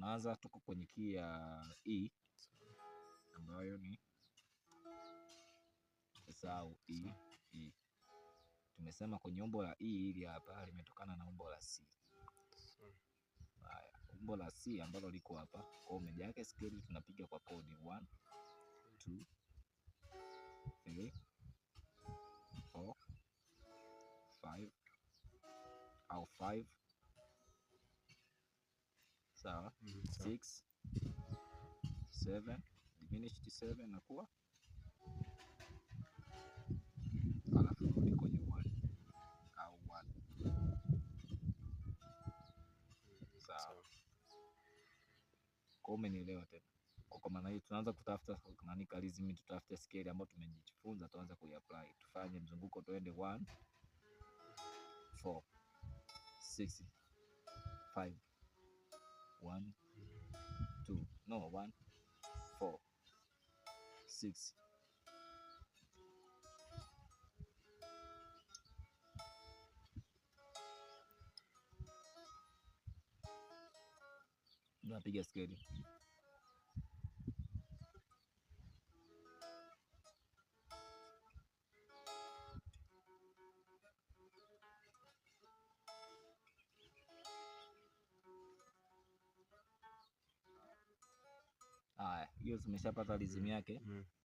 Tunaanza, tuko kwenye key ya E ambayo ni sau E, E. Tumesema kwenye umbo la E hili hapa limetokana na umbo la C. Haya, umbo la C ambalo liko hapa, kwa meja yake scale tunapiga kwa kodi 1 2 3 4 5 au 5, sawa, 6 7 diminished 7 nakuwa, alafu rudi kwenye 1 au 1. Sawa, kwa umenielewa tena. Kwa maana hiyo tunaanza kutafuta nani kalizimi, tutafute scale ambayo tumejifunza, tuanze kuiapply. Tufanye mzunguko, tuende 1 4 6 5 1 2, no, 1 4 6. Tunapiga scale. Haya, hiyo tumeshapata rhythm yake.